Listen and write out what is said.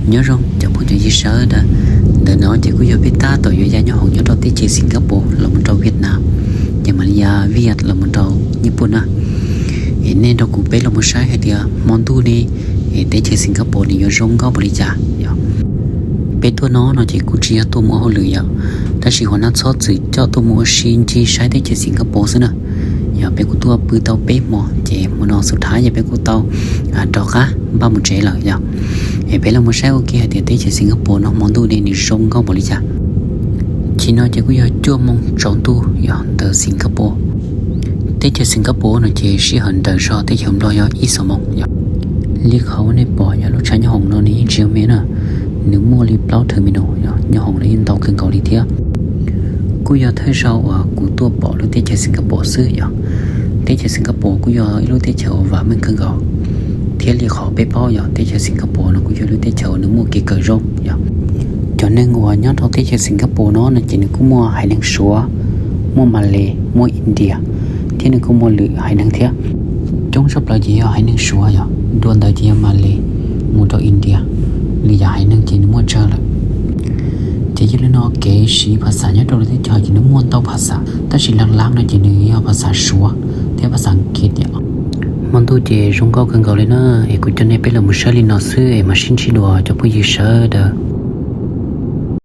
Nyob zoo cov phooj cov ywg sawv daws, ntawm no ces kuj yog peb tab tom yuav ya nyob hoom nyob rau teb chaws Singapore los mus rau Vietnam, ces mam li ya Viet los mus rau Nyij Pooj na. Es nej nrog kuv peb los mus saib hais tias hmo ntuj ne, es teb chaws Singapore nws yuav zoo nkauj npaum li cas yom. Peb tuaj no no ces kuj tsis yog tuaj mus ua hauj lwm yom, tab sis hua nab txhob txwm coj tuaj mus ua si ncig saib teb chaws Singapore xwb na. Yog peb kuj tuaj pw tau peb hmo ces hmo no xub thaiv ces peb kuj tau rov qab npaj mus tsev lawm yom. Es peb los mus saib ua ke hais tias teb chaws Singapore no hmo ntuj ne nws zoo nkauj npaum li cas. Chim no ces kuj yog cuaj moo tsaus ntuj yog ntawm Singapore. Teb chaws Singapore no ces sij hawm nrawm zog teb chaws Nplog yog ib xuab moos yom. Li qhov uas nej pom yog lub tshav nyob hoom no nws yeej tsis yog me na, nws muaj li plaub terminal yom, nyob hoom no yeej ntau kawg nkaus li thiab. Kuj yog thawj zaug uas kuv tuaj pom lub teb chaws Singapore xwb yom. Teb chaws Singapore kuj yog ib lub teb chaws uas vam meej kawg nkaus, thiab li qhov peb paub yog teb chaws Singapore no kuj yog lub teb chaws uas nws muaj kev kawm zoo yom. Cov neeg uas nyob rau teb chaws Singapore no no ces nws kuj muaj haiv neeg Suav, muaj Malay, muaj India, thiab nws kuj muaj lwm haiv neeg thiab. Coob tshaj plaws ces yog haiv neeg Suav yom, dua ntawd ces yog Malay, mus rau India, lwm yam haiv neeg ces nws muaj tsawg lawm. Ces yog li no kev siv phas xas nyob rau lub teb chaws ces nws muaj ntau phas xas, tab sis leej leej no ces nws yog phas xas Suav thiab phas xas Askiv yom. Hmo ntuj ces zoo nkauj kawg nkaus li na, es kuv coj nej peb los mus saib li no xwb es mam sib ntsib dua cov phooj ywg sawv daws.